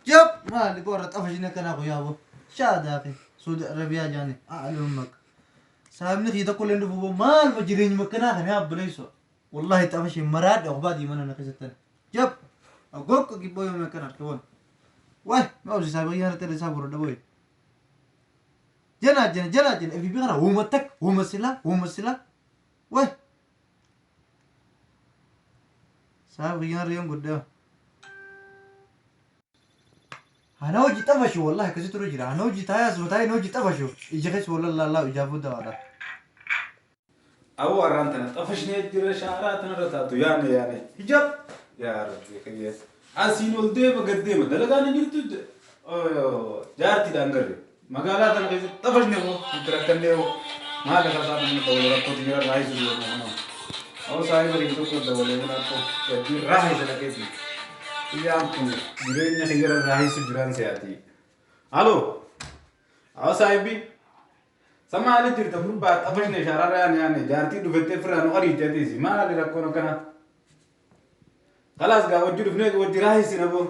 Jab maali boora xafashina kanaa guyyaa boo. Shaadaa fi Suudi Arabiyaa jaani a'luun Saahibni kiyya tokko illee dhufu boo maaluma jireenyuma akkanaa kana yaa obboleessoo. Wallahi xafashee maraadhe ogbaa diimana na keessatti. Jab gokko gibboo yoomii akkana harka boon. Waay ma obsi saahiba kiyya irratti isaa gurra booye. Jana jana jana jana FB kana huuma takka huuma silaa huuma silaa. Waay. Saahiba kiyya irra yoon guddaa. Ana hojii xafashu wallahi akkasii ture jira. Ana hojii taa'ee asuma taa'ee na hojii xafashu. Ija keessa wallan laallaa ijaafuu dawaadha. Aboo har'aan tana xafashnee jira shaaraa tanarra taatu yaane yaane hijab yaa rabbi kiyya asiin ol deema gad deema dalagaan hin jirtu jaartiidhaan garre magaalaa tana keessatti xafashne moo itti rakkannee hoo maal irra isaa namni dabalee rakkootu jira raayisu deema kunoo aboo saahiba kiyya tokko dabalee kun akkoo gabbii raayisa dhaqeeti kiyyaan kun jireenya kiyyarra raayisu jiraan se'aati halo aboo saahibii Sa maali jirta gurbaa xafashne shaararra yaane yaane jaartii dhufettee firraa nu ariite atiisi maali rakkoon akkana. Kalaas gaa wajji dhufnee wajji raahisina boo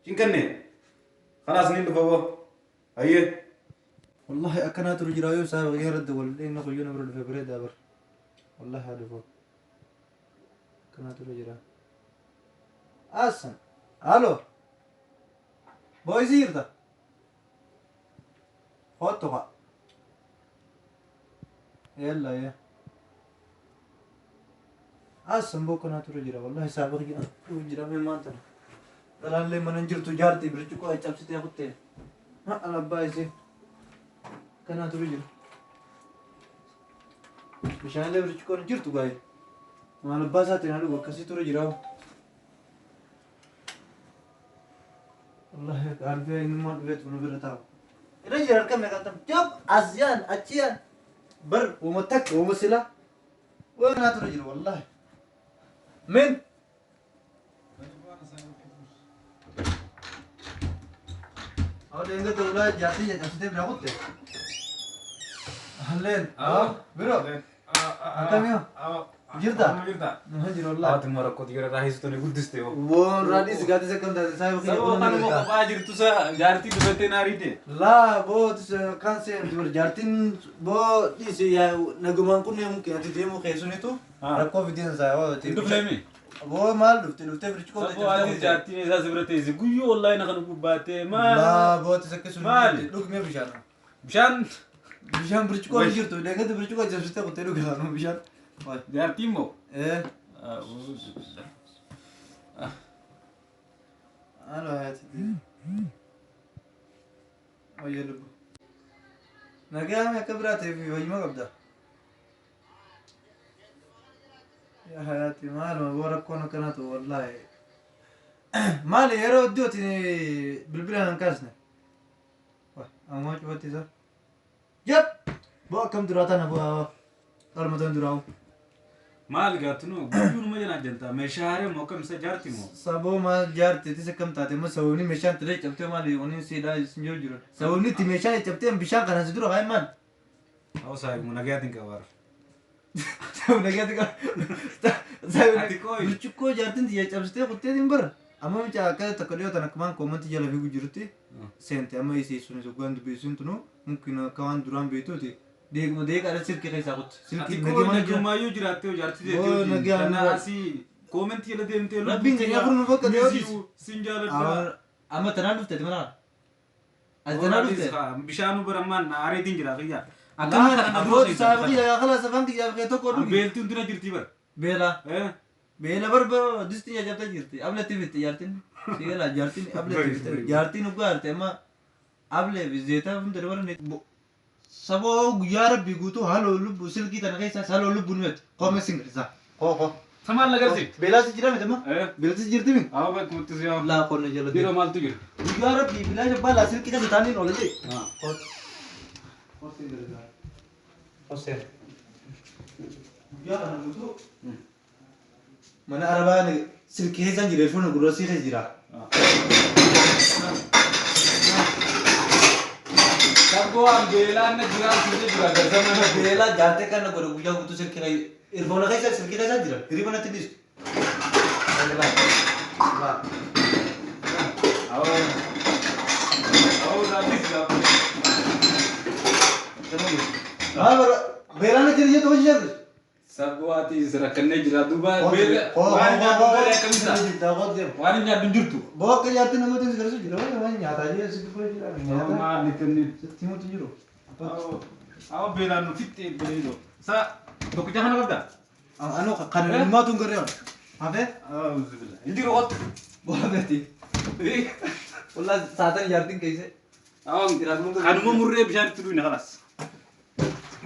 cinqanne kalaas niin dhufa boo hayyee. Wallahi akkanaa turu jira yoo saahiba kiyya irratti wal inni kuyyuu na bira dhufe bareedaa bar. Wallahi haa dhufu. Akkanaa turu jira. Asan. Halo. Boysii jirta? Kottu kaa. Yalla ya. Asan boqonnaa ture jira wallahi saahiba kiyya dhufu jira mee maanta. Dhalaallee mana hin jirtu jaartii birciqoo cabsitee kuttee. Ma alabbaa isii. Kanaa ture jira. Bishaanillee birciqoon hin jirtu gaa'e. Maal abbaa isaatiin haa dhugu akkasii ture jira. Wallahi alfee innummaan dhufeetu nu bira taa'u. Irra jira harka meeqaan jab as yaan achi yaan bar wama takka wama sila waan naa ture jira wallahi. Min Awwa eegatti ulaa jaartii cabsitee bira kutte. Ahleen. Biro. Akkam yoo? Jirta? Jirta. Nama jiru wallahi. Ati immoo rakkoo jira raahisu tuni guddiste yoo. Woon raadis gaaddisa akkam taate saahiba kiyya Sababa kun kanuma kophaa jirtu sa jaartii dhufattee na ariite. Laa boo kan seentu bar jaartiin boo dhiisi yaa nagumaan kun mumkin ati deemuu keessunitu rakkoo fideen saa yoo Hin dhufneemi. Boo maal dhufte dhuftee birciqoo Sababa ati jaartiin isaa si bira teesse guyyuu wallaahi na kana gubbaattee maal. Laa boo ati sakkisuun Maali? dhugmee bishaan. Bishaan Bishaan birciqoo hin jirtu deegatti birciqoo jabsitee kuttee dhugaa bishaan. Waay. jaartiin moo? Eh. Alo hayati. Wayya lubbu. Nagaa akka biraa ta'eef fayyuma qabda. Yaa hayaati maaluma boo rakkoon akkanaa ta'u wallaahi. Maali yeroo iddootti bilbila hin kaasne. Ammoo cufatti isa. Jab! Boo akkam duraa tana boo qalma tan duraa. Maal gaattu guyyuu numa jalaa jaltaa meeshaa haaree moo akkam isa jaarti moo? Saboo maal jaarti itis akkam taate immoo sababni meeshaan itti cabtee maali oniin siidhaa isin jiru jiru. Sababni itti meeshaan cabtee bishaan kana si dura kaa'e maal? Hawwa saahibu nagayaatiin qabaara. Sababni nagaatti qaba. Ati kooyi. Burcuqqoo jaartiin tiyya cabsitee kutteetiin bara. Amma mucaa akka tokko dhiyoo tan akkumaan koomantii jala fiigu jirutti seente amma isii sun waan dubbisuun tunu mumkin akka waan duraan beektuuti. Deeguma deeqaadha silkii keessaa kutti. Ati Silkii koo nagee mana jira. nagumaayyuu jiraattee jaartii Boo, teetii nagaan tana nurra- asii koomentii jala deemtee Rabbiin keenya afur nu fakkaate yoo dhiisu. Sin jaaladha. Amma tanaan dhufte ati mana. Ati tanaan dhufte. Bishaanuu baramaan areetiin jira kiyya. Akkam kana na Abooti saafi kiyya kalaas afaan kiyyaa fi tokko dhugi. Beeltuun dura jirti bara. Beela. Beela barba distii jajjabtee jirti. Ablee tifitti jaartiin. Sigala jaartiin ablee tifitti. Jaartiin dhugaa arte amma ablee fi zeetaa hunda dabalan. Saboo guyyaa rabbii guutuu haloo lubbu silkii tana keessa haloo lubbu nu jetti. Koome singilisa. Koo koo. Samaan lagarsiifti. Beelaa si jira miti amma? Beelaa si jirti mi? Awa bakkumatti si yaa. Laa qonna jala Yeroo maaltu jira? Guyyaa rabbii bilaasha balaa silkii keessa taaniin oola jee. Koo singilisa. Koo seen. Guyyaa kana guutuu mana arabaa silkii keessa jira earphone gurra sii keessa jira. Sabboo an beelaan na jiraan siite jira garzama na Beelaa jaartee kan na godhe guyyaa guutuu silkii keessa earphone keessa silkii keessa jira hiriiba natti dhiistu. Laa. Laa. Awa. Maal bara beelaan jira jettu hojii jirtu. Sabwaati rakkannee jira duuba beela waan nyaadhu beela akkamitti waan hin nyaadhu hin jirtu. Boo akka jaartiin namootiin si garsiisu jira waan nyaataa jira si dubbaa jira. Maal inni Sitti himuutu jiru. Awa beelaan nu fixxe beeloo. Sa tokkicha kana qabdaa? Anu kan ilmaatu hin garee hafee Hin jiru qottu. boo hafeeti. Wallah saatan jaartiin keessa. Kanuma murree bishaan itti dhuyne kalas.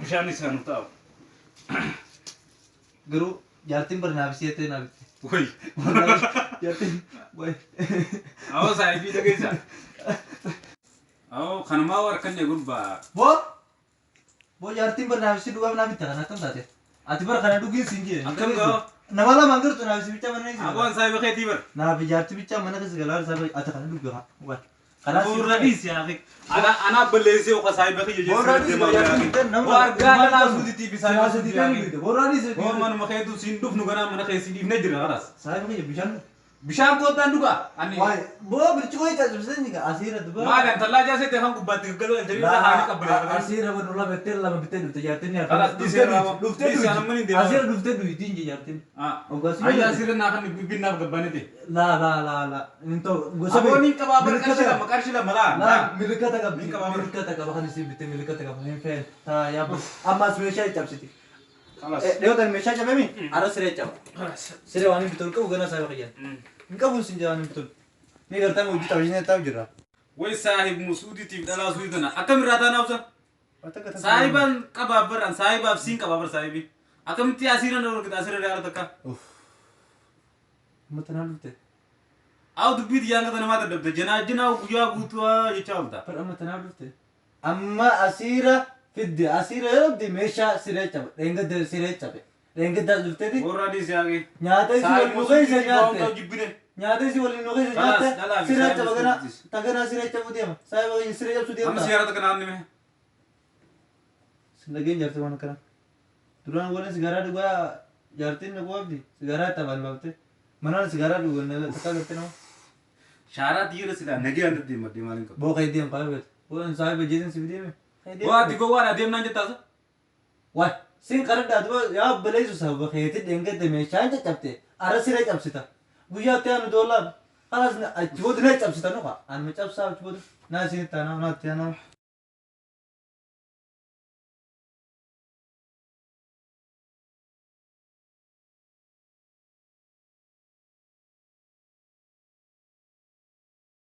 Bishaan isaa nu taa'u. Garuu jaartiin bari naaf si'ettee naaf itti. Wayi. Jaartiin wayi. Awa saayibii dhageessa. Awa kanumaa warkanne gurbaa. Boo boo jaartiin bari naaf si dhugaaf naaf itti kan akkam taate. Ati bara kana dhugiin siin jee. Akkam gaa? Nama lama gartuu naaf si bichaa mana keessa. Abbaan saayibii keetii bar. Naaf jaartii bichaa mana keessa galaa isaa ati kana dhugi haa. Wayi. Kanaaf Boorra dhiisi yaa akhi. Ana ana balleessee oka saayibii kiyya Boorra dhiisi jaartiin bitee nama. Waa argaa dhalaa suutiitii fi saayibii Siyaasa suutii. Boorra dhiisi. Boo manuma keetu siin dhufnu ganaa mana keessi dhiifnee jira kalas. Saayibii kiyya bishaan. Bishaan koottaan dhugaa. Ani Wayi boo birciqoo caccabsee ni asiira duba. maali an tallaa jaasee kan gubbaatti gaggaluu galchanii irra haali qabbalee. Asiira banu lama bittee lama bittee dhufte jaartiin ni Kalas dhiisee raama. Dhuftee Dhiisee amma ni deema. Asiira dhuftee dhuyti inji jaartiin. Ayyaa asirra naa kan binnaaf gabbaanete. La la la la. Into gosa Aboon hin qabaa bar qarshii lama laa. La milikata qabdi. Min qabaa bar. Milikata qaba kan isin bitte milikata qaba hin feen. Ta yaa ammas meeshaa cabsiti. Kalas. Dhiyootan meeshaa cabemi ara siree caba. Kalas. Siree waan hin bitu qabu gana isaa baqiyyan. Hin qabu sin jaa waan hin bitu. Ni gartaan hojii taphishine taa'u jira. Way saahib musuuditiif dhalaa suutii tana akkamirraa taanaa obsa? Saahibaan qabaa bar an saahibaaf siin qabaa bar saahibi. Akkamitti asiirra na dhorkita asiirra gaara takka. Amma tanaan dhufte. Aw dubbii xiyyaan kata namaa dadhabde janaa janaa guyyaa guutuu jechaa oolta. Bar amma tanaan dhufte. Amma asiira fidde asiira yoo dhabde meeshaa siree cabe dheengadda siree cabe dheengadda dhufteeti Boorraa dhiisee haaqee. nyaata isi waliin nu keessa nyaatte jibbine. nyaata isi waliin nu keessa Kalaas, nyaatte dhalaa fi siree saayiba caba ganaa suutis. taganaa siree cabuu deema saayiba keenya siree cabsuu Amma deemta. siyaarata kana annime. Sin jaartii waan akkana duraan waliin sigaaraa dhugaa jaartiin na qabdi sigaaraa itti afaan baaftee manaan sigaaraa dhugan takkaa gartee nama. Shaaraa xiyyeera silaa nagee aan deddeemadde maaliin qabu. Boo kee deem qaba beektu. Boo saayiba jeetin si deeme. Boo ati gowwaadha deemnaan jettaasa. Waay siin qaradhaa duba yaa obboleessu sababa keetii dheengadde meeshaan caccabte ara siree cabsita. Guyyaa itti aanu doolaaf kanas achi booda na cabsita nuka. Anuma cabsaa achi booda naa isin itti aanaa naa itti aanaa.